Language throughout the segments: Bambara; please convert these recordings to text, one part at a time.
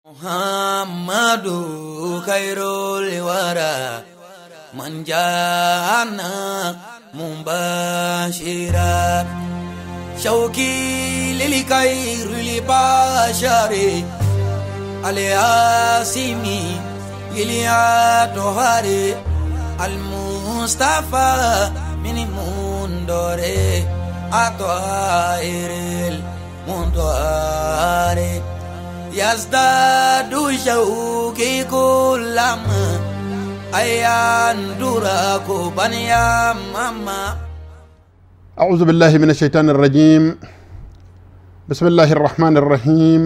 Muhammadu khairul wara man jana mubashira shauki lil khairil bashari al-asimi iliatohari al-mustafa min mundore atoiril mundore yazdadu shauki kullama ayan duraku baniya mama. أعوذ بالله من الشيطان الرجيم. بسم الله الرحمن الرحيم.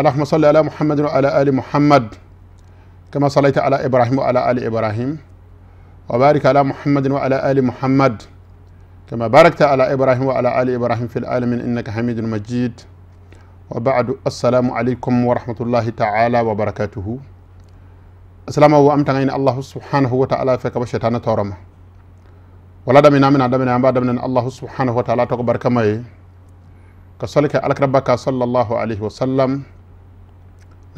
اللهم صل على محمد وعلى آل محمد كما صليت على إبراهيم وعلى آل إبراهيم، وبارك على محمد وعلى آل محمد كما باركت على إبراهيم وعلى آل إبراهيم في العالمين إنك حميد مجيد. وبعد، السلام عليكم ورحمة الله تعالى وبركاته. السلام وأمتعين الله سبحانه وتعالى فك وشيطان تورم ولا دمنا من عدمنا بعد من الله سبحانه وتعالى تكبر كما كصلك على ربك صلى الله عليه وسلم.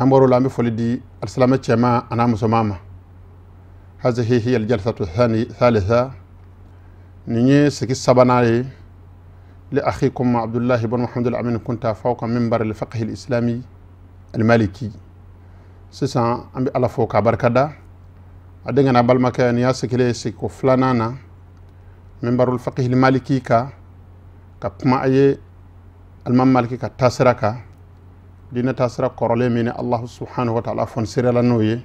نمر لامي فولدي السلام تشما أنا مسمامة. هذه هي الجلسة الثالثة نيني سكي سبناي لأخيكم عبد الله بن محمد الأمين كنت فوق منبر الفقه الإسلامي المالكي. سيسان أمبي الله فوق بركة أدينا بالمكان يا سكيلي سكو فلانانا منبر الفقه المالكي كا كما أي المام مالكي كتاسركا دينا تاسرا كورلي من الله سبحانه وتعالى فنسير لنوي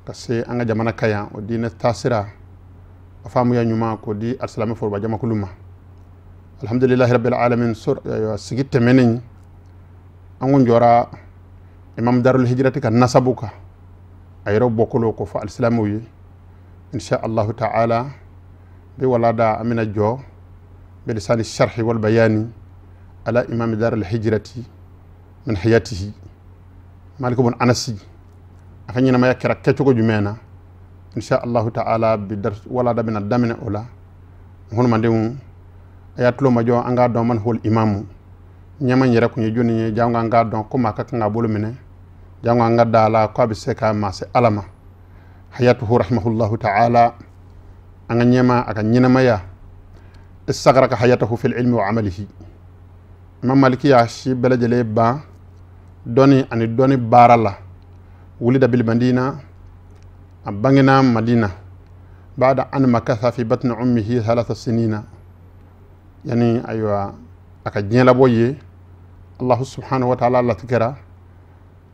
كسي أنغا جمانا كيان ودينا تاسرا أفهموا يا نيوما كودي السلام فور بجمع كلما. الحمد لله رب العالمين. سور سجدت منين أنغون جورا إمام دار الهجرة كنسبوكا أيرو بوكلو كفا السلاموي إن شاء الله تعالى بولادا أمين الجو بلسان الشرح والبيان على إمام دار الهجرة من حياته مالك بن أنس. أخنينا ما يكرا كتوكو جمعنا إن شاء الله تعالى بدرس ولا من الدمن أولا هون ما ديون ayatlo majo anga don man hol imamu nyama nyere kunye joni jango anga don ko maka kanga bolu mene jango anga dala ko be seka ma se alama hayatuhu rahimahullahu ta'ala anga nyema aka nyinama ya istagraka hayatuhu fil ilmi wa amalihi. Imam Maliki ya shi belajele ba doni ani doni barala wulida bil madina abangena madina baada an makatha fi batni ummihi 3 sinina. Yani aywa aka jela boye Allah subhanahu wa ta'ala la tikera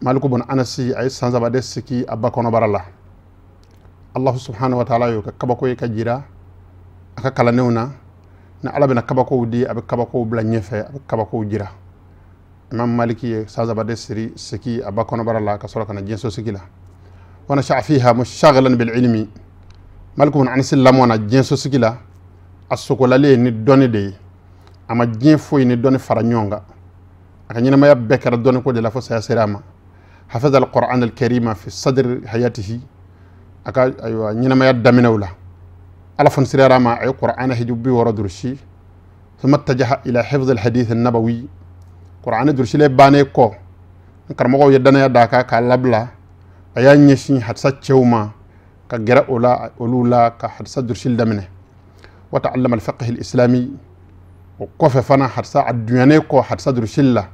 Malik ibn Anas ay sanza bade siki abba kono barala Allah subhanahu wa ta'ala yo ka kabako ka jira aka kala newna na ala bena kabako di abe kabako bla nyefe abe kabako jira. Imam Maliki sanza bade siri siki abba kono barala ka soro kana jinso sikila wana sha'a fiha mushaghalan bil ilmi. Malik ibn Anas lamona jinso sikila asokolale ni doni de ama jin foyi ni doni fara nyonga aka nyina ya bekara doni ko de la fo sa serama hafaza alquran alkarima fi sadr hayatihi aka aywa nyina ya daminawla ala fon sirama ay qur'an hijubi wara durshi thumma tajaha ila hifz alhadith an-nabawi. Qur'an durshi le bane ko karmogo yedana ya daka ka labla aya nyesin hadsa chewma ka gera ola olula ka hadsa durshi damine. وتعلم الفقه الإسلامي وكوفة فنا حرسا الدنيا كو حرسا درشلة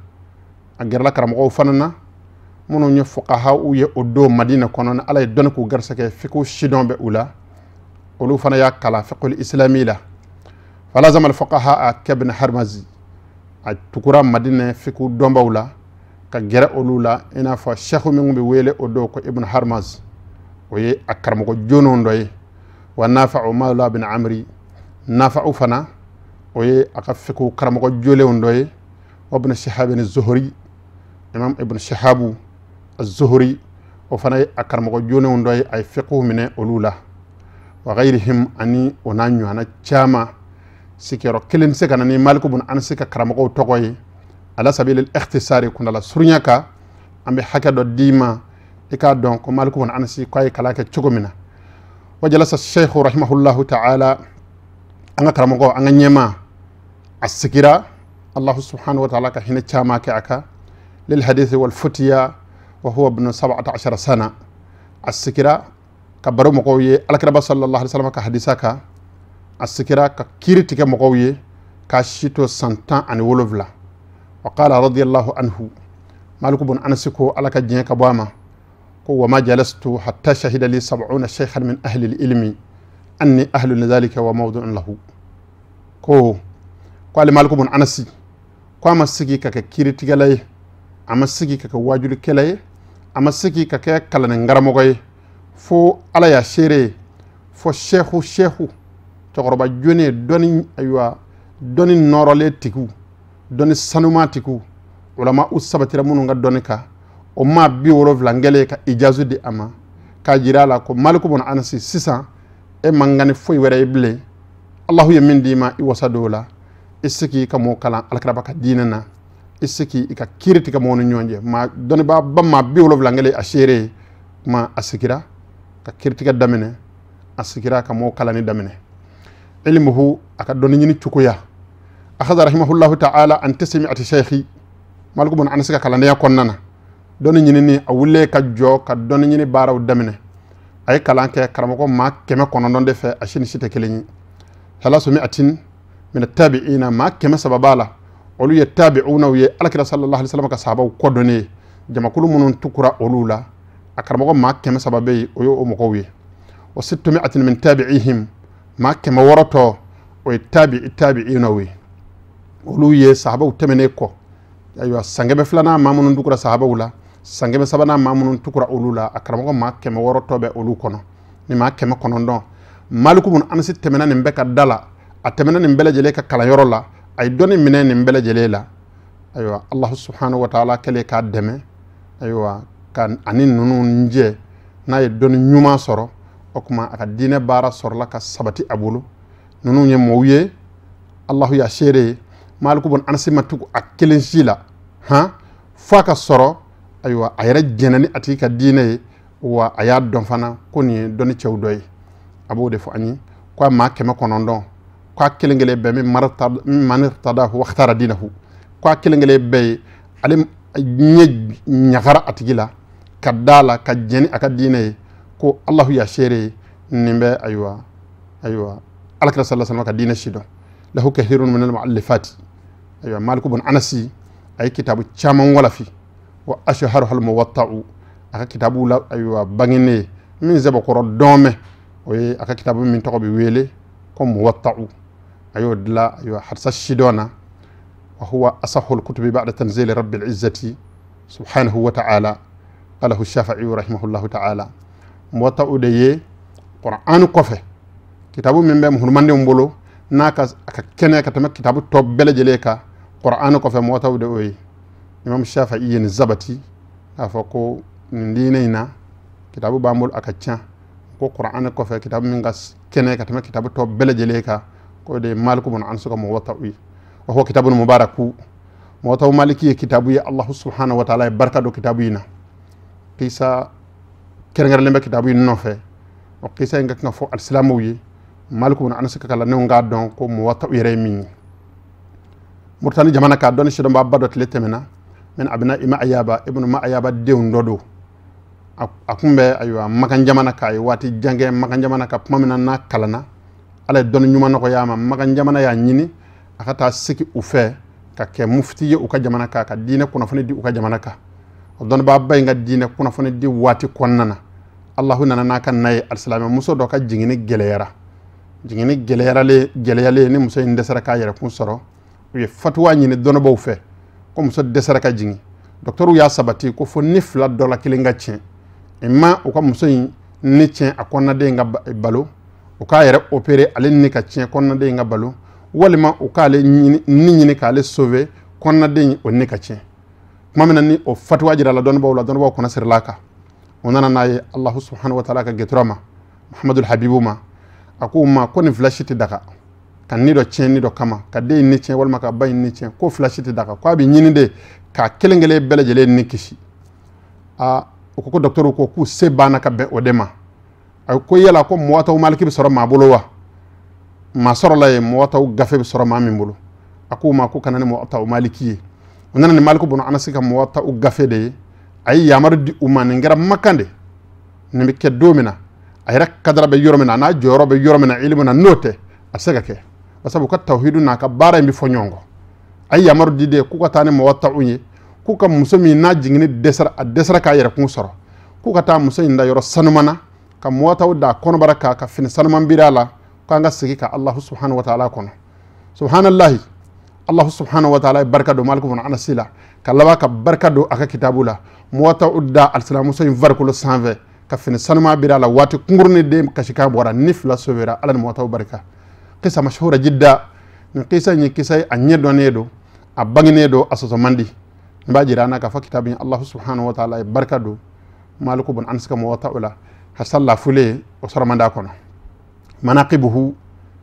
أجر لك رمغو فننا منو يفقهاء يؤدو مدينة كونون على يدنكو غرسك فيكو شيدون بأولا ولو فنا يا فقه الإسلامي لا فلازم الفقهاء كابن حرمزي تكورا مدينة فيكو دون بأولا كجر أولولا إنا فالشيخ من بويل أدو كو ابن حرمز وي أكرمكو جونون دوي ونافع مولى بن عمري نافع فنا وي أقفكو كرمكو جولي وندوي وابن شهاب الزهري إمام ابن شهاب الزهري وفنا أكرمكو جولي وندوي أي فقه من أولولا وغيرهم أني ونانيو أنا تشاما سكيرو كلم سكناني مالك بن أنس كرمكو تقوي على سبيل الاختصار يكون على سرنياكا أم بحكي دو ديما إكا دونك مالك بن أنس كاي كلاك تشوكو وجلس الشيخ رحمه الله تعالى أنا كرمكو أنا نيما السكيرا الله سبحانه وتعالى كهنا تشاما كأكا للحديث والفتيا Wa huwa ibn 17 sana. A sigira ka baro mɔgɔw ye alakiraba sallallahu alaihi wasallam ka hadisa kan. A sigira ka kiiri tigɛ mɔgɔw ye k'a si to san 17. Wa qala radiyallahu anhu, Maliku bun Anas ko ala ka diɲɛ ka bɔ a ma, ko wa ma jalastu hatta shahida li 70 shaykhan min ahli al-ilmi anni ahlu lidhalika wa mawdu'un lahu. Ko ale Maliku bun Anas ko a ma sigi ka kɛ kiiritigɛla ye, a ma sigi ka kɛ wajulikɛla ye, a ma sigi ka kɛ kalannen karamɔgɔ ye, fo ala y'a seere ye, fo sehu cɛkɔrɔba jonen, dɔnni ayiwa dɔnni nɔrɔlen tigiw, dɔnni sanuman tigiw, ulama u sabatira minnu ka dɔnni kan, o maa 70 kɛlen ka ijazu di a ma k'a jira a la ko Maliku bun Anas sisan e man kan ni foyi wɛrɛ ye bilen, Alahu ye min d'i ma i wasa don o la, i sigi ka mɔgɔw kalan alakiraba ka diinɛ na, i sigi i ka kiiri tigɛ mɔgɔw ni ɲɔgɔn cɛ. Maa dɔnnibaaba maa 70 kɛlen a seere ye, kuma a sigira ka kiiritigɛ daminɛ, a sigira ka mɔgɔw kalanni daminɛ. Ilmuhu, a ka dɔnni ɲini cogoya, akhadha rahimahullahu ta'ala an tasmi'ati shaykhi. Maliku bun Anas ka kalandenya kɔnɔna na, dɔnni ɲinini a wulilen ka jɔ ka dɔnni ɲini baaraw daminɛ. A ye kalan kɛ karamɔgɔ maa 900 de fɛ, a si ni si tɛ kelen ye. 300 min tabi'ina, maa 300 b'a la, olu ye tabi'unaw ye, alakira sallallahu alaihi wasallam ka sahabaw kɔdɔnnen ye, jamakulu minnu tukura olu la, a karamɔgɔ maa 300 bɛ yen, o ye o mɔgɔw ye. Wa 600 min tabi'ihim, maa 600 tɔ o ye tabi'inaw ye, olu ye sahabaw tɛmɛnen kɔ. Ayiwa san 200 maa minnu tukura sahabaw la, san 300 maa minnu tukura olu la, a karamɔgɔ maa 600 tɔ bɛ olu kɔnɔ, ni maa 900. Maliku bun Anas tɛmɛna nin bɛɛ ka da la, a tɛmɛna nin bɛɛ lajɛlen ka kalanyɔrɔ la, a ye dɔnni minɛ nin bɛɛ lajɛlen la. Ayiwa Alahu subhanahu wa ta'ala kɛlen k'a dɛmɛ, ayiwa ka ani ninnu jɛ n'a ye dɔnni ɲuman sɔrɔ, o tuma a ka diinɛ baara sɔrɔla ka sabati a bolo. Ninnu ye mɔgɔw ye, Alahu y'a seere ye, Maliku bun Anas ma tugu a kelen si la, han, f'a ka sɔrɔ ayiwa a yɛrɛ jɛnna ni a tigi ka diinɛ ye, wa a y'a dɔn fana ko nin ye dɔnni cɛw dɔ ye. A b'o de fɔ an ye ko a maa 900, ko a kelen kelen bɛɛ min man irtadahu wa ikhtara dinahu, ko a kelen kelen bɛɛ ye ale ɲɛ ɲagara a tigi la ka da la ka jɛn ni a ka diinɛ ye, ko Alahu y'a seere ye, nin bɛ ayiwa alakira sallallahu alaihi wasallam ka diinɛ si dɔn. Lahu kathirun min al-mu'allafati. Ayiwa Maliku bun Anas a ye kitabu caman walafi, wa ashharuha al-muwatta'u, a ka kitabu la ayiwa bangenen min sɛbɛkɔrɔ dɔn mɛn, o ye a ka kitabu min tɔgɔ bɛ wele ko muwatta'u, a y'o dilan ayiwa hadisa sidɔn na. Wa huwa asahhu al-kutubi ba'da tanzili rabbil izzati subhanahu wa ta'ala, qalahu shafi'i rahimahullahu ta'ala. Muwatta'u de ye Qur'an kɔfɛ kitabu min bɛ muhurmandenw bolo n'a ka a ka kɛnɛ ka tɛmɛ kitabu tɔ bɛɛ lajɛlen kan, Qur'an kɔfɛ muwatta'u de o ye. Imam Shafi'i ye nin sabati k'a fɔ ko nin diinɛ in na kitabu b'an bolo a ka ca, ko Qur'an kɔfɛ kitabu min ka kɛnɛ ka tɛmɛ kitabu tɔ bɛɛ lajɛlen kan, k'o de ye Maliku bun Anas ka muwatta'u ye. Wa huwa kitabun mubaraku, muwatta'u Maliki ye kitabu ye Allahu subhanahu wa ta'ala ye barika don kitabu in na. Kisa kɛrɛnkɛrɛnlen bɛ kitabu in nɔfɛ, o kisa in ka kan ka fɔ alisilamɛw ye, Maliku bun Anas ka kalandenw k'a dɔn ko muwatta'u yɛrɛ ye min ye. Mauritanie jamana k'a dɔnni sidɔnbaaba dɔ tile tɛmɛna, min abina Ma'ayaba ibnu Ma'ayaba denw dɔ don. A kun bɛ ayiwa Makan jamana kan, a ye waati jan kɛ Makan jamana kan. Tuma min na n'a kalanna, ala ye dɔnni ɲuman nɔgɔya a ma, Makan jamana y'a ɲini a ka taa sigi u fɛ ka kɛ mufti ye u ka jamana kan, ka diinɛ kunnafoni di u ka jamana kan. O dɔnnibaaba in ka diinɛ kunnafoni di waati kɔnɔna na, Alahu nana n'a ka na ye, alisilamɛ muso dɔ ka jiginni gɛlɛyara. Jiginni gɛlɛyalen ni muso in dɛsɛra k'a yɛrɛ kun sɔrɔ, u ye fatuwa ɲini dɔnnibaw fɛ ko muso dɛsɛra ka jigin. Dɔkitɛriw y'a sabati ko fo ni fila dɔ la kelen ka tiɲɛ, ima u ka muso in ni tiɲɛ a kɔnɔnaden ka balo, u k'a yɛrɛ opere ale ni ka tiɲɛ kɔnɔnaden ka balo, walima u k'ale ni ɲini k'ale sauver kɔnɔnaden o ni ka tiɲɛ. Tuma min na ni o fatuwa jirala dɔnnibaw la, dɔnnibaw kɔnɔ sirila a kan, o nana n'a ye Alahu subhanahu wa ta'ala ka gɛtura ma, Muhamadul Habibu ma, a ko ma ko nin fila si tɛ daga, ka ni dɔ tiɲɛ ni dɔ kama, ka den ni tiɲɛ walima ka ba in ni tiɲɛ, ko fila si tɛ daga, ko a bɛ ɲini de k'a kelen kelen bɛɛ lajɛlen ni kisi. Aa, o ko dɔkitɛriw ko k'u se banna ka bɛn o de ma. A ko yala ko muwatta'u Maliki bɛ sɔrɔ maa bolo wa? Maa sɔrɔla ye muwatta'u gafe bɛ sɔrɔ maa min bolo. A ko ma ko kana ni muwatta'u Maliki ye. O nana ni Maliku bun Anas ka muwatta'u gafe de ye. A ye yamaru di u ma, nin kɛra Makan de, nin bɛ kɛ don min na, a yɛrɛ kadara bɛ yɔrɔ min na, a n'a jɔyɔrɔ bɛ yɔrɔ min na ilimu na, n'o tɛ a tɛ se ka kɛ, sabu u ka tawhidu n'a ka baara in bɛ fɔ ɲɔgɔn kɔ. A ye yamaru di de k'u ka taa ni mɔgɔ taw ye, k'u ka muso min n'a jiginni dɛsɛra, a dɛsɛra k'a yɛrɛ kun sɔrɔ, k'u ka taa muso in da yɔrɔ sanuman na, ka mɔgɔ taw da kɔnɔbara kan, ka fini sanuman biri a la, k'an ka sigi ka Allahu subhanahu wa ta'ala kɔnɔ. Subhanallahi, Allahu subhanahu wa ta'ala ye barika don Maliku bun Anasi la, ka laban ka barika don a ka kitabu la. Mɔgɔ taw da alisilamuso in farikolo sanfɛ, ka fini sanuman biri a la, waati kunkurunin den kasikan bɔra, ni fila sovera, Ala ni mɔgɔ taw barika. Kisa mashhura jidda, nin kisa in ye kisa ye, a ɲɛ dɔnnen don, a bangenen don, a sɔsɔ man di. N b'a jira an na k'a fɔ kitabu in Allahu subhanahu wa ta'ala ye barika don Maliku bun Anasi ka mɔgɔ taw la, hasa lafule o sɔrɔ man d'a kɔnɔ. Manaqibuhu,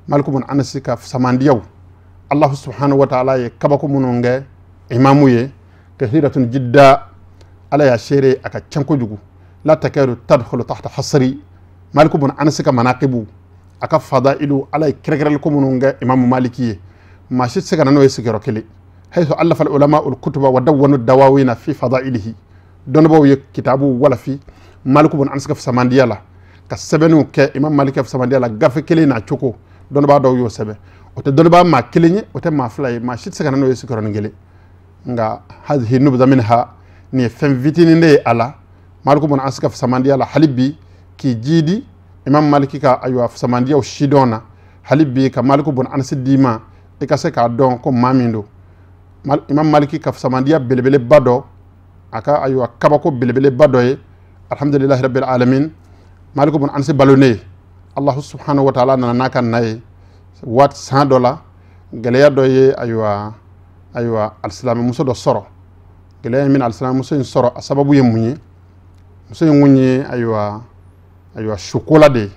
Maliku bun Anasi ka samandiyaw, Allahu subhanahu wa ta'ala ye kabako minnu kɛ imamu ye, kathiratun jidda, Ala y'a seere a ka ca kojugu. La takadu tadkhulu tahta hasri. Maliku bun Anasi ka manaqibu, a ka fadailu, Ala ye kɛrɛnkɛrɛnli ko minnu kɛ imamu Maliki ye, maa si tɛ se ka na n'o ye sigiyɔrɔ kelen. Haythu allafa al-ulama al-kutuba wa dawwanu dawawina fi fadailihi, dɔnnibaw ye kitabu walafi Maliku bun Anasi ka samandiya la, ka sɛbɛnniw kɛ imam Maliki ka samandiya la, gafe kelen n'a cogo, dɔnnibaa dɔw y'o sɛbɛn. O tɛ dɔnnibaa maa kelen ye, o tɛ maa fila ye, maa si tɛ se ka na n'o ye sigiyɔrɔnin kelen. Nka hadhihi nubza minha, nin ye fɛn fitinin de ye a la Maliku bun Anasi ka samandiya la. Hali bi k'i jiidi imam Maliki ka ayiwa samandiyaw sidɔn na, hali bi ka Maliku bun Anasi d'i ma, i ka se k'a dɔn ko maa min don. Imam Maliki ka samandiya belebeleba dɔ, a ka ayiwa kabako belebeleba dɔ ye. Alhamdulillahi rabbil alamin, Maliku bun Anasi balonen, Allahu subhanahu wa ta'ala nana n'a ka na ye waati san dɔ la, gɛlɛya dɔ ye ayiwa alisilamɛmuso dɔ sɔrɔ. Gɛlɛya in bɛna alisilamɛmuso in sɔrɔ, a sababu ye mun ye? Muso in kun ye ayiwa sukola de ye,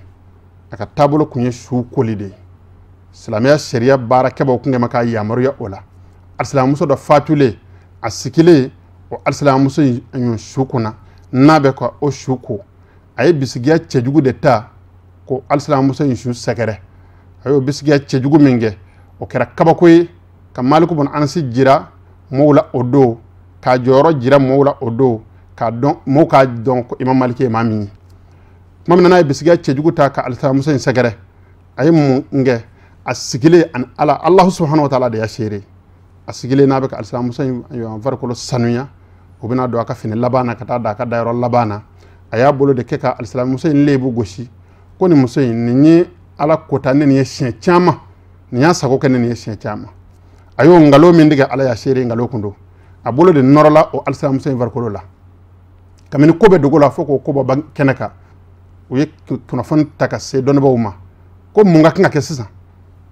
a ka taabolo kun ye su koli de ye. Silamɛya sariya baarakɛbaw kun kɛn bɛ k'a yamaruya o la. Alisilamɛmuso dɔ fatulen, a sigilen o alisilamɛmuso in su kunna, n'a bɛ ka o su ko, a ye bisigiya cɛjugu de ta ko alisilamɛmuso in su sɛgɛrɛ. A y'o bisigiya cɛjugu min kɛ, o kɛra kabako ye ka Maliku bun Anasi jira mɔgɔw la o don, k'a jɔyɔrɔ jira mɔgɔw la o don, k'a dɔn mɔgɔw k'a dɔn ko imam Maliki ye maa min ye. Tuma min na n'a ye bisigiya cɛjugu ta ka alisilamɛmuso in sɛgɛrɛ, a ye mun kɛ? A sigilen ani Ala, Allahu subhanahu wa ta'ala de y'a seere. A sigilen n'a bɛ ka alisilamɛmuso in farikolo sanuya, o bɛna don a ka fini laban na ka taa da a ka dayɔrɔ laban na. A y'a bolo de kɛ ka alisilamɛmuso in lebu gosi, ko nin muso in, nin ye Ala kota ne nin ye siɲɛ caman, nin y'a sago kɛ ne nin ye siɲɛ caman. A y'o nkalon min tigɛ, Ala y'a seere nkalon kun don. A bolo de nɔrɔla o alisilamɛmuso in farikolo la. Kabini ko bɛ dogo la fo k'o ko bɔ kɛnɛ kan, u ye kunnafoni ta ka se dɔnnibaw ma ko mun ka kan ka kɛ sisan?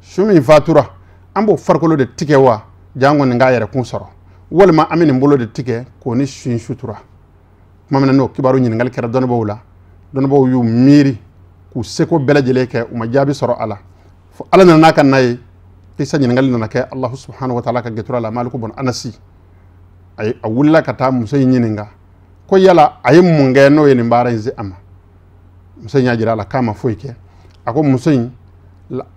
Su min fatura, an b'o farikolo de tigɛ wa jango nin k'a yɛrɛ kun sɔrɔ, walima an bɛ nin bolo de tigɛ k'o ni su in sutura? Tuma min na n'o kibaru ɲininkali kɛra dɔnnibaw la, dɔnnibaw y'u miiri k'u seko bɛɛ lajɛlen kɛ, u ma jaabi sɔrɔ a la. Fo Ala nana n'a ka na ye, kisa ɲininkali nana kɛ Allahu subhanahu wa ta'ala ka gɛtura la. Maliku bun Anasi a wulila ka taa muso in ɲininka ko yala a ye mun kɛ n'o ye nin baara in se a ma. Muso in y'a jira a la k'a ma foyi kɛ. A ko muso in,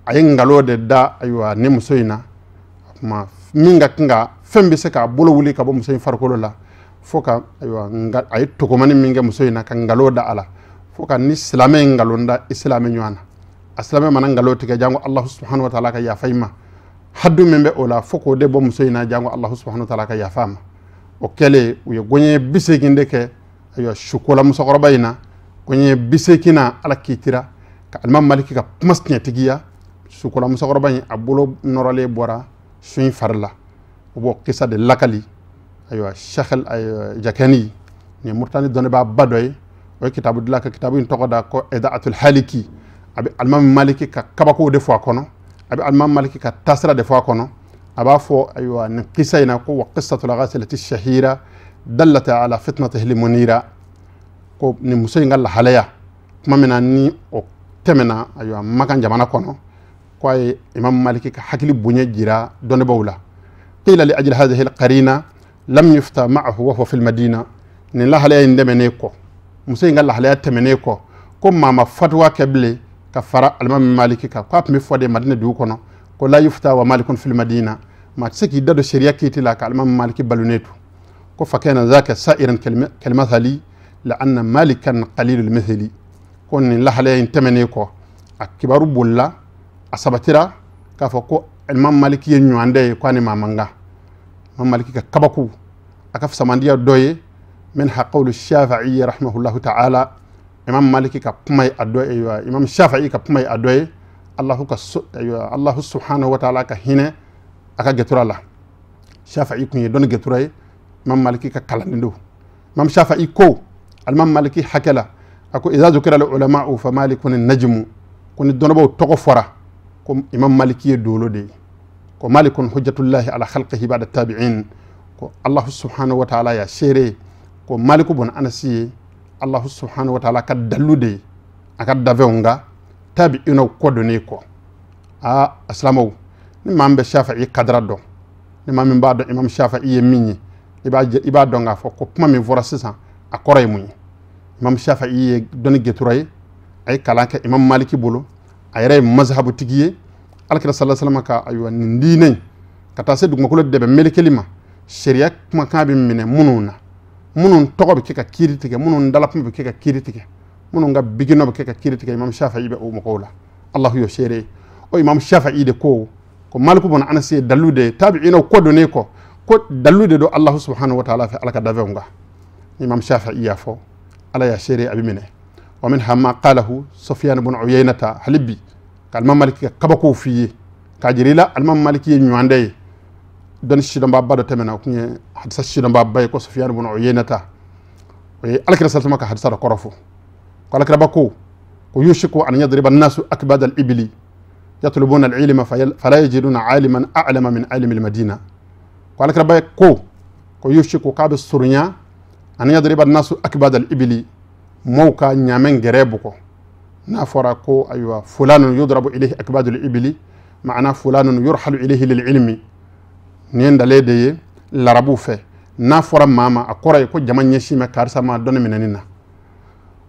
a ye nkalon de da ayiwa ni muso in na, a kuma min ka kan ka fɛn bɛ se k'a bolo wuli ka bɔ muso in farikolo la, fo ka ayiwa a ye tokomani min kɛ muso in na ka nkalon da a la, fo ka ni silamɛ ye nkalon da i silamɛ ɲɔgɔn na, a silamɛ mana nkalon tigɛ jango Allahu subhanahu wa ta'ala ka yafa i ma, haddu min bɛ o la fo k'o de bɔ muso in na jango Allahu subhanahu wa ta'ala ka yafa a ma. O kɛlen, u ye gɔɲɛ 80 de kɛ ayiwa sukola musokɔrɔba in na. Gɔɲɛ 80 na Ala k'i tira ka alimami Maliki ka kuma tiɲɛtigiya. Sukola musokɔrɔba in a bolo nɔrɔlen bɔra su in fari la. O b'o kisa de lakali ayiwa Sheikh Jakani, nin ye Mauritanie dɔnnibaaba dɔ ye, o ye kitabu dilan ka kitabu in tɔgɔ da ko Idaatul Haliki. A bɛ alimami Maliki ka kabakow de fɔ a kɔnɔ, a bɛ alimami Maliki ka taasira de fɔ a kɔnɔ. A b'a fɔ ayiwa nin kisa in na ko wa qissatul ghasilati shahira dallata ala fitnatihi munira, ko nin muso in ka lahalaya tuma min na ni o tɛmɛna ayiwa Makan jamana kɔnɔ, ko a ye imam Maliki ka hakili bonya jira dɔnnibaw la. Qila li ajli hadhihi alqarina lam yufta ma'ahu wa huwa fi almadina. Nin lahalaya in tɛmɛnen kɔ, muso in ka lahalaya tɛmɛnen kɔ, ko maa ma fatuwa kɛ bilen ka fara alimami Maliki kan, k'a tun bɛ fɔ de Madina dugu kɔnɔ ko la yufta wa malikun fil madina, maa tɛ se k'i da don sariya kiiti la ka alimami Maliki balonnen to. Ko fakana zaka sa'iran kalmathali la anna malikan qalilul mithli. Ko nin lahalaya in tɛmɛnen kɔ, a kibaru bolila, a sabatira k'a fɔ ko Imam Maliki ye ɲɔgɔndɛ ye, ko a ni maa man kan. Imam Maliki ka kabako, a ka fisamandiya dɔ ye minha qawlu Shafi'i rahimahullahu ta'ala. Imam Maliki ka kuma ye a dɔ ye, Imam Shafi'i ka kuma ye a dɔ ye. Allahu ka Allahu subhanahu wa ta'ala ka hinɛ a ka gɛtura la. Shafi'i kun ye dɔnni gɛtura ye, Imam Maliki ka kalanden don. Imam Shafi'i ko Imam Maliki hakɛ la, a ko idha zukira al ulama'u fa malikun an-najmu. Ko ni dɔnnibaaw tɔgɔ fɔra, ko Imam Maliki ye dolo de ye. Ko malikun hujjatullahi ala khalqihi ba'da tabi'in. Ko Allahu subhanahu wa ta'ala ya seere ko Maliku bun Anasi ye Allahu subhanahu wa ta'ala ka dalu de ye a ka dafɛnw kan tabi'inaw kɔ donnen kɔ. Aa, asilamɛw, ni maa min bɛ Shafi'i kadara dɔn, ni maa min b'a dɔn Imam Shafi'i ye min ye, i b'a dɔn k'a fɔ ko kuma min fɔra sisan, a kɔrɔ ye mun ye. Imam Shafi'i ye dɔnni gɛtura ye, a ye kalan kɛ Imam Maliki bolo, a yɛrɛ ye mazhabutigi ye. Alakira sallallahu alaihi wasallam ka ayiwa nin diinɛ in ka taa se dugumakolo dɛbɛ melekeli ma, sariya kumakan bɛ minɛ minnu na, minnu tɔgɔ bɛ kɛ ka kiiri tigɛ, minnu dalakuma bɛ kɛ ka kiiri tigɛ, minnu ka biginɔ bɛ kɛ ka kiiri tigɛ, Imam Shafi'i bɛ o mɔgɔw la. Allahu y'o seere. O Imam Shafi'i de ko ko Maliku bun Anasi ye dalu de ye tabi'inaw kɔ donnen kɔ, ko dalu de don Allahu subhanahu wa ta'ala fɛ Ala ka dafɛnw kan. Imam Shafi'i y'a fɔ, Ala y'a seere, a bɛ minɛ. Wa minha ma qalahu Sufyan ibn Uyaynata. Hali bi ka Imam Maliki ka kabakow f'i ye k'a jira i la Imam Maliki ye ɲɔgɔndɛ ye. Dɔnni sidɔnbaaba dɔ tɛmɛna, o tun ye hadisa sidɔnbaaba ye, ko Sufyan ibn Uyaynata. O ye Alakira sallallahu alaihi wasallam ka hadisa dɔ kɔrɔ fɔ. Ko Alakiraba ko ko yushiku an yadriba an-nasu akbad al-ibli yatlubuna al-ilma fala yajiduna aliman a'lama min alimi al-Madina. Ko Alakiraba ko ko yushiku, k'a bɛ surunya, an yadriba an-nasu akbad al-ibli, mɔw ka ɲaamɛ gɛrɛ bugɔ. N'a fɔra ko ayiwa fulanun yudrabu ilayhi akbadul ibli, ma'ana fulanun yurhalu ilayhi lil ilmi. Nin ye ndale de ye larabuw fɛ. N'a fɔra maa ma, a kɔrɔ ye ko jama ɲɛsin bɛ karisa ma dɔnni minɛni na.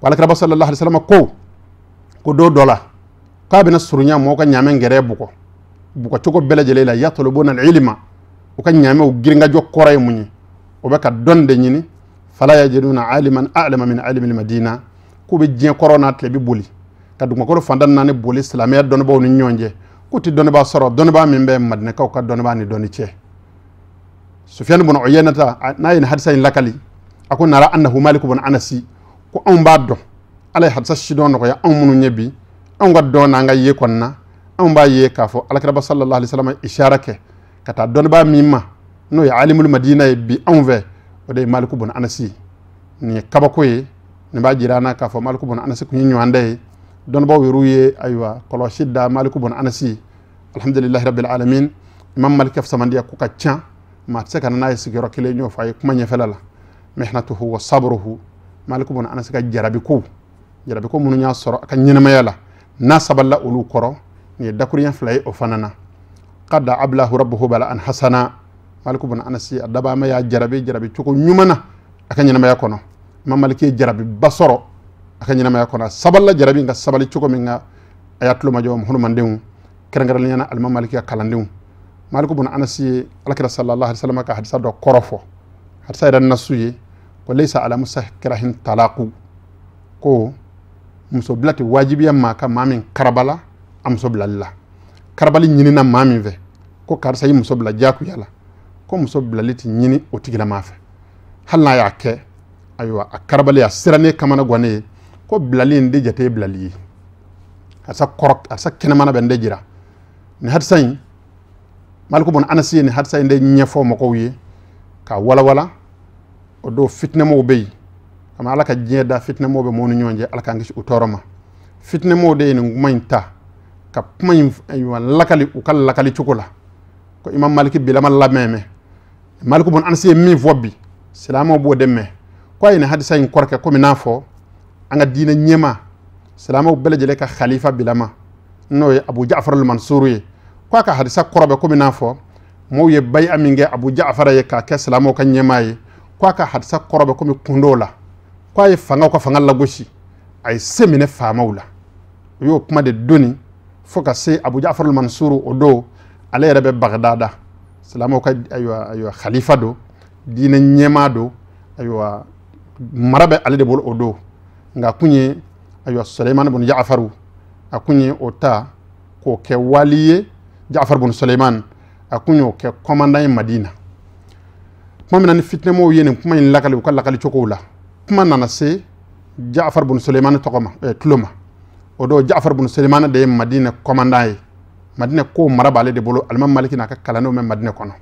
Alakiraba sallallahu alaihi wasallam ko ko don dɔ la k'a bɛna surunya mɔgɔw ka ɲaamɛ gɛrɛ bugɔ bugɔcogo bɛɛ lajɛlen la, yatlubuna al-ilma, u ka ɲaamɛw girinkajɔ kɔrɔ ye mun ye, o bɛ ka dɔnni de ɲini. Fala yajiduna aliman a'lama min alimi al-Madina. K'u bɛ diɲɛ kɔrɔ n'a tile bɛ boli ka dugumakolo fantan naani boli silamɛya dɔnnibaaw ni ɲɔgɔn cɛ, k'u tɛ dɔnnibaa sɔrɔ dɔnnibaa min bɛ Madinɛkaw ka dɔnnibaa ni dɔnni cɛ. Sufyan ibn Uyaynata n'a ye nin hadisa in lakali, a ko nara annahu Malik ibn Anasi, ko anw b'a dɔn, Ala ye hadisa sidɔn nɔgɔya anw minnu ye bi, anw ka dɔn n'an ka ye kɔnɔna, anw b'a ye k'a fɔ Alakiraba sallallahu alaihi wasallam ishara kɛ ka taa dɔnnibaa min ma, n'o ye alimul Madina ye bi anw fɛ, o de ye Malik ibn Anasi. Nin ye kabako ye, nin b'a jira an na k'a fɔ Malik ibn Anasi kun ye ɲɔgɔndɛ ye. Dɔnnibaaw yɛrɛw ye ayiwa kɔlɔsi da Malik ibn Anasi. Alhamdulillahi rabbil alamin. Imam Malik fisamandiya ko ka ca, maa tɛ se ka na n'a ye sigiyɔrɔ kelen, y'o fɔ a ye kuma ɲɛfɛla la. Mihnatuhu wa sabruhu, Malik ibn Anasi ka jarabiko, jarabiko minnu y'a sɔrɔ a ka ɲɛnamaya la, n'a sabalila olu kɔrɔ, nin ye dakuruɲɛ fila ye o fana na. Qad ablahu rabbuhu bala'an hasana. Malik ibn Anasi a dabama y'a jarabi jarabi cogo ɲuman na a ka ɲɛnamaya kɔnɔ. Imam Maliki ye jarabiba sɔrɔ a ka ɲɛnamaya kɔnɔ, a sabalila jarabi in ka sabali cogo min ka a y'a tulo majɔ muhulumandenw, kɛrɛnkɛrɛnnenya la Imam Maliki ka kalandenw. Malik ibn Anasi ye Alakira sallallahu alaihi wasallam ka hadisa dɔ kɔrɔ fɔ. Hadisa yɛrɛ nasu ye ko laysa ala musakrahin talaqu, ko muso bila tɛ wajibiya maa kan maa min karabala a muso bilali la. Karabali ɲinina maa min fɛ, ko karisa y'i muso bila diyagoya la, ko muso bilali tɛ ɲini o tigilamaa fɛ, hali n'a y'a kɛ ayiwa a karabali a sirannen kamana gannen ye, ko bilali in de jate ye bilali ye. Hadisa kɔrɔ, hadisa kɛnɛmana bɛ n de jira nin hadisa in. Malik ibn Anasi ye nin hadisa in de ɲɛfɔ mɔgɔw ye k'a walawala. O don fitinɛmɔgɔw bɛ yen, kama Ala ka diɲɛ da fitinɛmɔgɔw bɛ mɔgɔw ni ɲɔgɔn cɛ, Ala k'an kisi u tɔɔrɔ ma. Fitinɛmɔgɔw de ye nin kuma in ta ka kuma in ayiwa lakali u ka lakali cogo la, ko Imam Maliki bilama lamɛn mɛ. Malik ibn Anasi ye min fɔ bi, silamɛw b'o de mɛn, ko a ye nin hadisa in kɔrɔkɛ komi n'a fɔ an ka diinɛ ɲɛmaa silamɛw bɛɛ lajɛlen ka khalifa bilama, n'o ye Abu Ja'far al-Mansur ye, ko a ka hadisa kɔrɔ bɛ komi n'a fɔ mɔgɔw ye bayi'a min kɛ Abu Ja'far ye k'a kɛ silamɛw ka ɲɛmaa ye, ko a ka hadisa kɔrɔ bɛ komi kundo la, ko a ye fangaw ka fanga lagosi, a ye se minɛ faamaw la. U y'o kuma de doni fo ka se Abu Ja'far al-Mansur. O don ale yɛrɛ bɛ Bagdada, silamɛw ka ayiwa ayiwa khalifa don. Diinɛ ɲɛmaa don, ayiwa mara bɛ ale de bolo o don. Nka kun ye ayiwa Suleiman bun Ja'faru, a kun ye o ta k'o kɛ wali ye. Ja'far bun Suleiman a kun y'o kɛ commandant ye Madina. Kuma min na ni fitinɛmɔgɔw ye nin kuma in lakali u ka lakali cogow la, kuma nana se Ja'far bun Suleiman tɔgɔ ma, tulo ma. O don Ja'far bun Suleiman de ye Madina commandant ye. Madina ko mara b'ale de bolo. Alimami Maliki n'a ka kalandenw bɛ Madina kɔnɔ.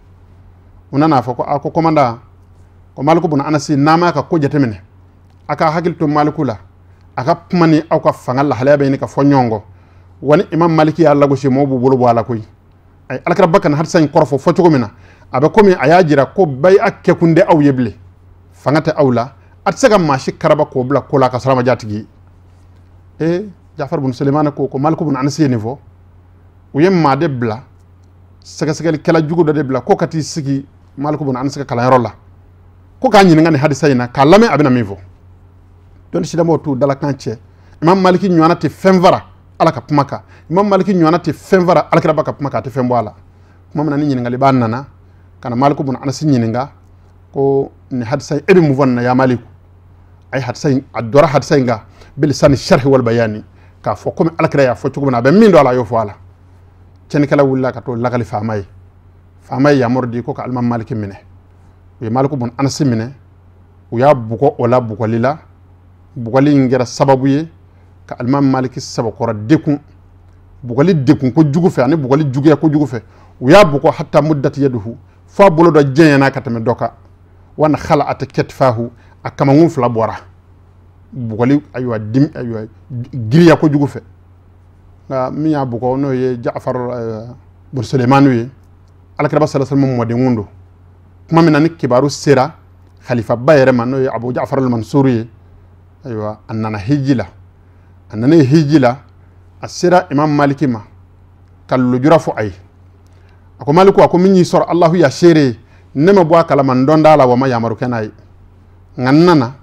U nana fɔ ko a ko commandant, ko Maliku bun Anasi, n'a m'a ka ko jateminɛ, a ka hakili to Maliku la, a ka kuma ni aw ka fanga lahalaya bɛ ɲini ka fɔ ɲɔgɔn kɔ. Wa ni Imam Maliki y'a lagosi, mɔgɔw b'u bolo bɔ a la koyi. Ayi, alakira ba kana hadisa in kɔrɔfɔ fɔ cogo min na, a bɛ komi a y'a jira ko bayi a kɛkun tɛ aw ye bilen, fanga tɛ aw la, a tɛ se ka maa si karaba k'o bila ko la ka sɔrɔ a ma diya a tigi ye. Ja'far bun Suleiman ko ko Maliku bun Anasi ye nin fɔ. U ye maa de bila, sɛgɛsɛgɛlikɛla jugu dɔ de bila ko ka t'i sigi Maliku bun Anasi ka kalanyɔrɔ la, ko k'a ɲininka nin hadisa in na, k'a lamɛn a bɛna min fɔ. Dɔnni silamɛw t'u dalakan cɛ. Imam Maliki ɲɔgɔnna tɛ fɛn fara Ala ka kuma kan, Imam Maliki ɲɔgɔnna tɛ fɛn fara alakiraba ka kuma kan, a tɛ fɛn bɔ a la. Kuma min na ni ɲininkali b'a nana ka na Maliku bun Anasi ɲininka ko nin hadisa in, e bɛ mun fɔ nin na ya Maliku? A ye hadisa in, a dɔra hadisa in kan bilisani sharhi wal bayani, k'a fɔ komi alakira y'a fɔ cogo min na, a bɛ min dɔn a la, a y'o fɔ a la. Tiɲɛnikɛla wulila ka t'o lakali faama ye. Faama ye yamaru di ko ka Alimami Maliki minɛ. U ye Maliku bun Anasi minɛ, u y'a bugɔ o la bugɔli la. Bugɔli in kɛra sababu ye ka Alimami Maliki sabakɔrɔ dekun. Bugɔli dekun kojugu fɛ ani bugɔli juguya kojugu fɛ, u y'a bugɔ hatta muddati yaduhu, f'a bolo dɔ jɛnyana ka tɛmɛ dɔ kan. Wa khala'at katfahu, a kamankun fila bɔra bugɔli, ayiwa dim, ayiwa giriya kojugu fɛ. Nka min y'a bugɔ n'o ye Ja'far bun Suleiman ye, alakiraba sallallahu alaihi wasallam mɔdenkun don. Kuma min na ni kibaru sera khalifaba yɛrɛ ma, n'o ye Abu Ja'far al-Mansur ye, ayiwa a nana hiji la. A nana hiji la, a sera Imam Maliki ma ka lujura fɔ a ye. A ko Maliku, a ko min y'i sɔrɔ Allahu ya seere, ne ma bɔ a kalama, n dɔn t'a la, wa ma yamaru kɛ n'a ye. Nka n nana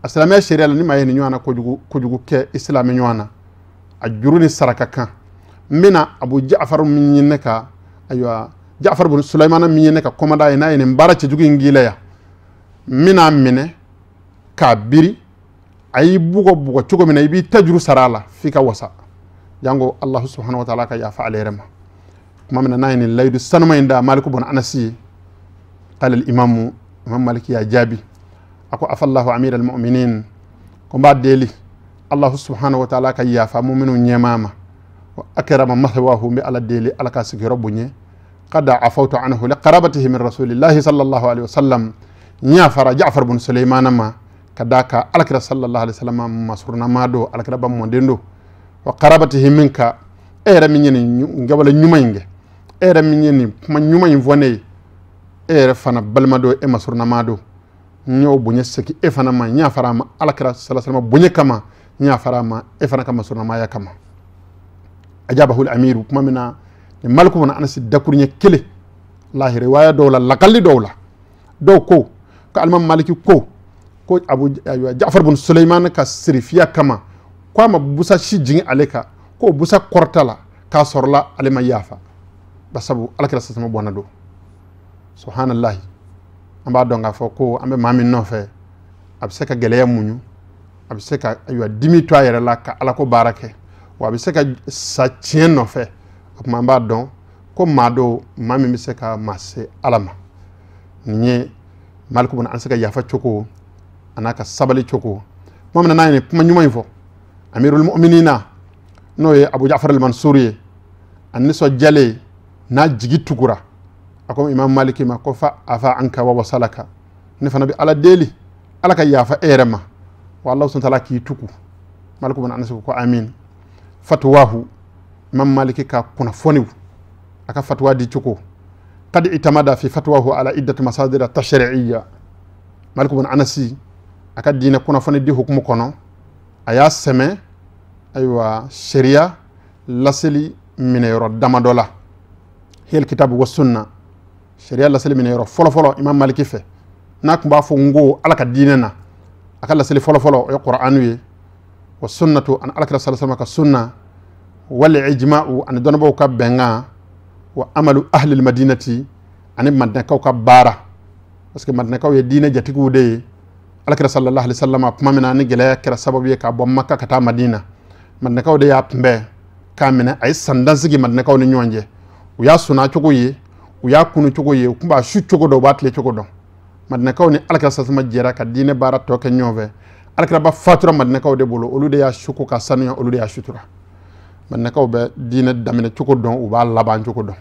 a silamɛya seereya la, ni maa ye nin ɲɔgɔn na kojugu kɛ i silamɛ ɲɔgɔn na, a juru ni saraka kan. N bɛna Abu Ja'far min ye ne ka, ayiwa Ja'far bun Suleiman min ye ne ka commandant ye, n'a ye nin baara cɛjugu in k'i la yan, n bɛna minɛ k'a biri. A y'i bugɔ bugɔ cogo min na, i b'i ta juru sara a la f'i ka wasa, jango Allahu subhanahu wa ta'ala ka yafa ale yɛrɛ ma. Kuma min na n'a ye nin layidu sanuma in da Maliku bun Anasi ye, qala al-imamu, Imam Maliki y'a jaabi, a ko afallahu amir al-mu'minin, ko n b'a deli Allahu subhanahu wa ta'ala ka yafa mu'minu ɲɛmaa ma, wa akrama mathwahu, n bɛ Ala deli Ala ka sigiyɔrɔ bonya. Qad afawtu anhu li qarabatihi min rasulillahi sallallahu alaihi wasallam, n yafara Ja'far bun Suleiman ma ka d'a kan alakira sallallahu alaihi wasallam masurunama don, alakira ba mɔden don. Wa qarabatihi minka, e yɛrɛ min ye nin gabale ɲuman in kɛ, e yɛrɛ min ye nin kuma ɲuman in fɔ ne ye, e yɛrɛ fana balima don, e masurunama don, n y'o bonya segin e fana ma, n yafara a ma alakira sallallahu alaihi wasallam bonya kama, n yafara a ma e fana ka masurunamaya kama. Ajabahu al-amiru, kuma min na ni Maliku bun Anasi dakuruɲɛ kelen lahi riwaya dɔw la, lakali dɔw la, dɔw ko ko Alimami Maliki ko ko Abu Ja'far bun Suleiman ka sirifiya kama, ko a ma busa si jigin ale kan, k'o busa kɔrɔta la k'a sɔrɔla ale ma yafa, basabu alakira sallallahu alaihi wasallam bɔnna don. Subhanallahi, an b'a dɔn k'a fɔ ko an bɛ maa min nɔfɛ, a bɛ se ka gɛlɛya muɲu, a bɛ se ka ayiwa dimi to a yɛrɛ la ka Ala ko baara kɛ, wa a bɛ se ka sa tiɲɛ nɔfɛ. O tuma an b'a dɔn ko maa dɔw, maa min bɛ se ka maa se Ala ma. Nin ye Maliku bun Anasi ka yafa cogo a n'a ka sabali cogo. Kuma min na n'a ye nin kuma ɲuman in fɔ, Amirul Mu'minina n'o ye Abu Ja'far al-Mansur ye, a nisɔndiyalen n'a jigi tugura, a ko Imam Maliki ma ko fa afa anka wa wasalaka, ne fana bɛ Ala deli Ala ka yafa e yɛrɛ ma, wa Allah subhanahu wa ta'ala k'i tugu. Maliku bun Anasi ko amin. Fatwahu, Imam Maliki ka kunnafoniw, a ka fatwa di cogo, qad itamada fi fatwahu ala iddati masadir at-tashri'iyya. Maliku bun Anasi a ka diinɛ kunnafoni di hukumu kɔnɔ, a y'a sɛmɛ ayiwa sariya laseli minɛyɔrɔ damadɔ la. Hiyal kitabu wa sunna, sariya laseli minɛyɔrɔ fɔlɔfɔlɔ Imam Maliki fɛ, n'a tun b'a fɔ n ko Ala ka diinɛ na, a ka laseli fɔlɔfɔlɔ o ye Qur'anu ye, wa sunnatu ani alakira sallallahu alaihi wasallam ka sunna, wal ijma'u ani dɔnnibaaw ka bɛnkan, wa amalu ahli madinati ani madinakaw ka baara. Parce que madinakaw ye diinɛ jatigiw de ye. Alakira sallallahu alaihi wasallam kuma min na ni gɛlɛya kɛra sababu ye ka bɔ Makka ka taa Madina, madinakaw de y'a kunbɛn k'a minɛ. A ye sandan sigi madinakaw ni ɲɔgɔn cɛ. U y'a sunna cogo ye, u y'a kunu cogo ye, u tun b'a su cogo dɔn, u b'a tile cogo dɔn. Madinakaw ni alakira sallallahu alaihi wasallam jɛra ka diinɛ baara tɔ kɛ ɲɔgɔn fɛ. Alakira ba fatura madinakaw de bolo, olu de y'a su ko ka sanuya, olu de y'a sutura. Madinakaw bɛ diinɛ daminɛ cogo dɔn, u b'a laban cogo dɔn.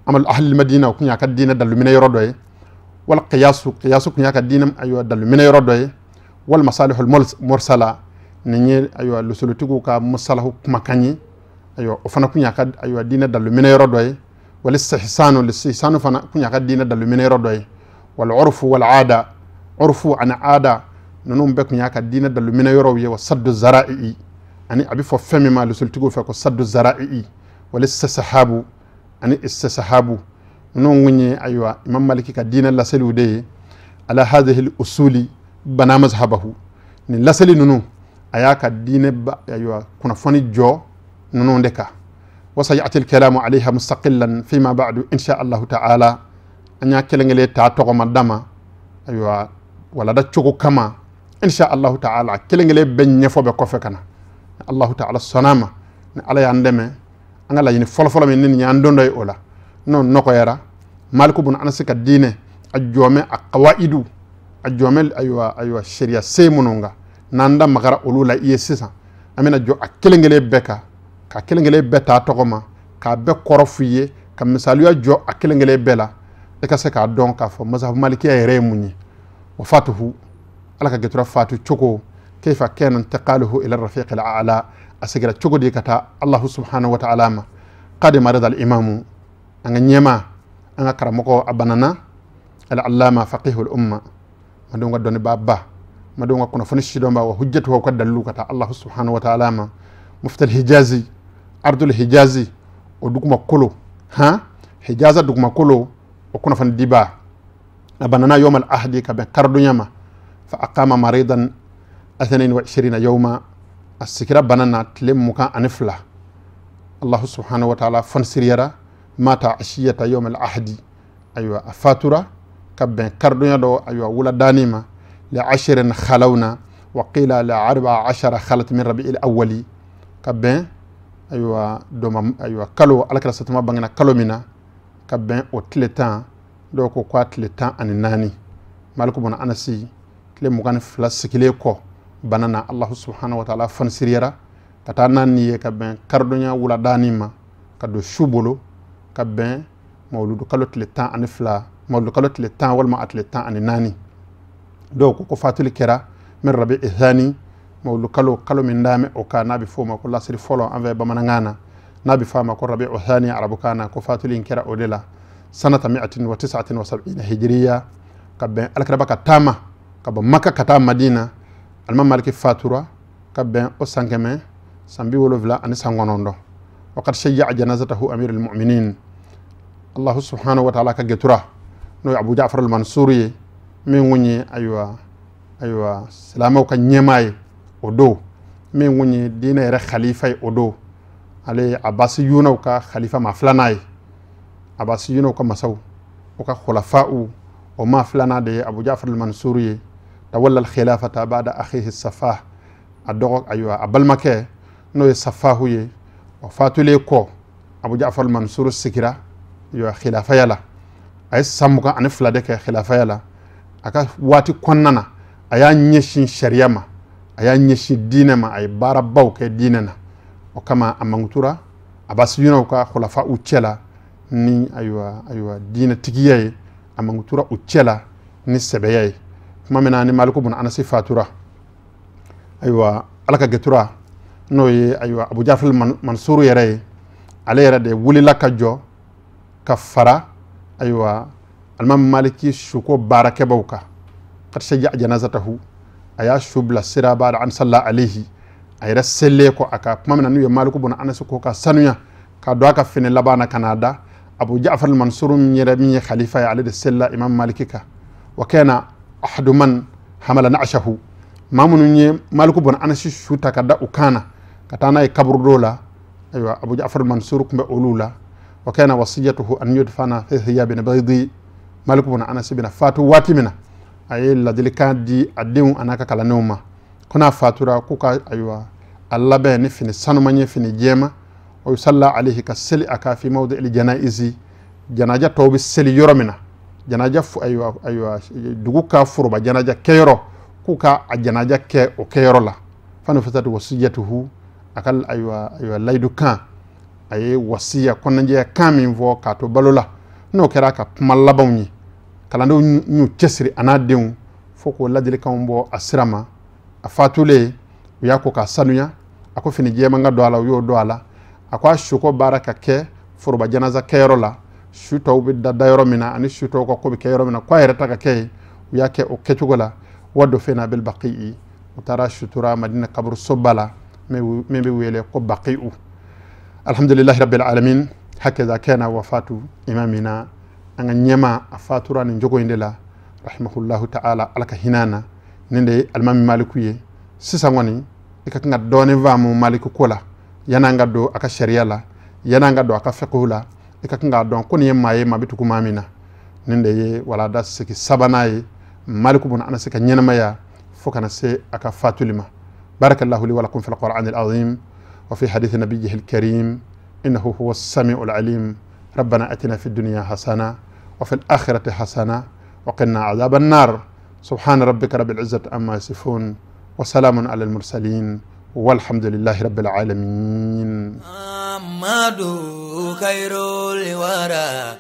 Amal ahli madina o kun y'a ka diinɛ daluminɛ yɔrɔ dɔ ye. Wal qiyasu, qiyasu kun y'a ka diinɛ ayiwa daluminɛ yɔrɔ dɔ ye. Wal masalihul mursala, nin ye ayiwa lusulutigiw ka musalahu kumakan ye, ayiwa o fana kun y'a ka ayiwa diinɛ daluminɛ yɔrɔ dɔ ye. Wal istihsanu, listihsanu fana kun y'a ka diinɛ daluminɛ yɔrɔ dɔ ye. Wal urfu wal aada, urfu ani aada ninnu bɛɛ kun y'a ka diinɛ daluminɛ yɔrɔw ye. Wa saddu zara'i, ani a bɛ fɔ fɛn min ma lusulutigiw fɛ ko saddu zara'i. Wal istisahabu ani istisahabu, ninnu kun ye ayiwa Imam Maliki ka diinɛ laseliw de ye. Ala hadhihi usuli bana mazhabahu, nin laseli ninnu a y'a ka diinɛ ayiwa kunnafoni jɔ ninnu de kan. Wa sayati alkalamu alayha mustaqillan fima ba'du insha Allahu ta'ala. An y'a kelen kelen ta tɔgɔma dama ayiwa walada cogo kama insha Allahu ta'ala, kelen kelen bɛɛ ɲɛfɔ bɛ kɔfɛ ka na. Allahu ta'ala sɔnna ma, ni Ala y'an dɛmɛ, an ka laɲini fɔlɔfɔlɔ min ni nin y'an don dɔ ye o la, n'o nɔgɔyara. Maliku bun Anasi ka diinɛ a jɔmɛ a kawaidu, a jɔmɛ ayiwa sariya se minnu kan, n'an da magara olu la i ye sisan, an bɛna jɔ a kelen kelen bɛɛ kan, ka kelen kelen bɛɛ ta tɔgɔ ma, k'a bɛɛ kɔrɔ f'i ye, ka misaliya jɔ a kelen kelen bɛɛ la, i ka se k'a dɔn k'a fɔ mazhabu malikiya yɛrɛ ye mun ye. Wa fatuhu, Ala ka getura fatu cogo, kayfa kana intiqaluhu ila rafiq al-a'la, a segira cogo di ka taa Allahu subhanahu wa ta'ala ma. Qadi marad al-imamu, an ka ɲɛma, an ka karamɔgɔ a banana, al-allama faqihul umma, madenw ka dɔnnibaa ba, madenw ka kunnafoni sidɔnba, wa hujjatuhu ka dalilu ka taa Allahu subhanahu wa ta'ala ma. Mufti al-hijazi, ardul hijazi, o dugumakolo, han hijaza dugumakolo, o kunnafoni diba, a banana yawm al-ahdi ka bɛn karidonya ma. Fa aqama maridan 22 yawma, a sigira bana na tile 22. Allahu subhanahu wa ta'ala fonsiriyara mata ashiyata yawm al-ahdi, ayiwa a fatura ka bɛn karidonya dɔ ayiwa wuladani ma. Li ashirin khalawna wa qila li arba'a ashara khalat min rabi'il awwali, ka bɛn ayiwa doma ayiwa kalo alakira satuma bangena kalo min na, ka bɛn o tile 10, dɔw ko k'a tile 14. Maliku bun Anasi tile 22 sigilen kɔ bana na, Allahu subhanahu wa ta'ala fonsiriyara ka taa n'a ni ye ka bɛn karidonya wuladani ma, ka don su bolo, ka bɛn mawuludu kalo tile 12, mawuludu kalo tile 10 walima a tile 14. Dɔw ko ko fatuli kɛra min rabi'i thani, mawuludu kalo kalo min dame o kan, n'a bɛ f'o ma ko lasiri fɔlɔ an fɛ bamanankan na, n'a bɛ f'a ma ko rabi'u thani arabukan na, ko fatuli in kɛra o de la sanata mi'atin wa tis'atin wa sab'ina hijriya, ka bɛn alakiraba ka taama ka bɔ Maka ka taa Madina. Alimami Maliki fatura ka bɛn o san 179. Wa qad shayya'a janazatahu amirul mu'minin, Allahu subhanahu wa ta'ala ka getura n'o ye Abu Ja'far al-Mansur ye, min kun ye ayiwa silamɛw ka ɲɛmaa ye o don, min kun ye diinɛ yɛrɛ khalifa ye o don, ale ye Abbasiyunaw ka khalifa maa filanan ye, Abbasiyunaw ka masaw o ka khulafa'u o maa filanan de ye Abu Ja'far al-Mansur ye. Tawalla al-khilafata ba'da akhihi Safah, a dɔgɔ ayiwa a balimakɛ n'o ye Safahu ye, o fatulen kɔ Abu Ja'far al-Mansur sigira ayiwa khilafaya la. A ye san 22 de kɛ khilafaya la. A ka waati kɔnɔna na, a y'a ɲɛsin sariya ma, a y'a ɲɛsin diinɛ ma, a ye baarabaw kɛ diinɛ na. O kama a mankutura Abbasiyunaw ka khulafa'u cɛ la ni ayiwa diinɛtigiya ye, a mankutura u cɛ la ni sɛbɛya ye. Tuma min na ni Maliku bun Anasi fatura, ayiwa Ala ka getura n'o ye ayiwa Abu Ja'far Mansur yɛrɛ ye, ale yɛrɛ de wulila ka jɔ ka fara ayiwa alimami Maliki suko baarakɛbaw kan. Qad shayya'a janazatahu, a y'a su bila sira ba'da an salla alayhi, a yɛrɛ selen kɔ a ka kuma min na n'u ye Maliku bun Anasi ko ka sanuya ka don a ka fini laban na ka n'a da Abu Ja'far al-Mansur min yɛrɛ min ye khalifa ye, ale de selila Imam Maliki kan. Wa kana ahadu man hamala na'shahu, maa minnu ye Maliku bun Anasi su ta ka da u kan na ka taa n'a ye kaburudo la, ayiwa Abu Ja'far al-Mansur tun bɛ olu la. Wa kana wasiyatuhu an yudfana fi thiyabin baydi, Maliku bun Anas bɛna fatu waati min na a ye ladilikan di a denw a n'a ka kalandenw ma ko n'a fatura k'u ka ayiwa a labɛn ni fini sanuman ye fini jɛma o salla alayhi ka seli a kan fi mawdi il janaizi janaja tɔw bɛ seli yɔrɔ min na janaja ayiwa dugu ka foroba janaja kɛyɔrɔ k'u ka a janaja kɛ o kɛyɔrɔ la fana fasatu wasiyatuhu a ka ayiwa layidu kan a ye wasiya kɔnɔnajɛya kan min fɔ k'a to balo la n'o kɛra a ka kuma labanw ye kalandenw y'u cɛsiri a n'a denw fo k'o ladilikanw bɔ a sira ma a fatulen u y'a ko k'a sanuya a ko fini jɛman ka don a la u y'o don a la a ko a suko baara ka kɛ foroba janaza kɛyɔrɔ la su tɔw bɛ da yɔrɔ min na ani su tɔw ka ko bɛ kɛ yɔrɔ min na k'a yɛrɛ ta ka kɛ yen u y'a kɛ o kɛcogo la wa dɔ fɛn na bil baqi'i u taara sutura Madina kaburusoba la min bɛ wele ko baqi'u alhamdulillahi rabbil alamin hakaza kana wafatu imamina an ka ɲɛma a fatura nin jogo in de la rahimahullahu ta'ala ala ka hinɛ na nin de ye alimami Maliku ye sisan kɔni i ka kan ka dɔɔnin faamu Maliku ko la yan'an ka don a ka sariya la yan'an ka don a ka fiqhu la i ka kan k'a dɔn ko nin ye maa ye maa bɛ tugu maa min na nin de ye walada sigi sabanan ye Maliku bun Anas ka ɲɛnamaya fo kana se a ka fatuli ma barakallahu li wa lakum fil qur'anil azim wa fi hadith nabiyyihi al-karim innahu huwa as-sami'ul alim rabbana atina fid dunya hasana wa fil akhirati hasana wa qina adhaban nar subhana rabbika rabbil izzati amma yasifun wa salamun alal mursalin walhamdulillahi rabbil alamin. Amadu khairul wara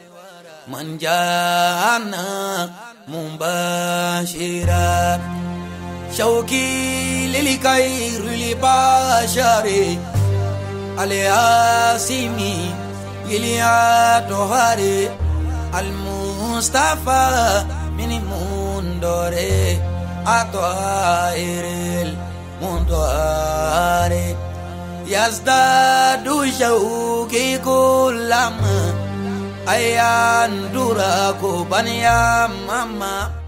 man jana mubashira shauki lil khairil bashari al-asimi lil atohari al-mustafa min mundore atohairil mundore yazdadu shauki kullama ayan duraku baniya mama.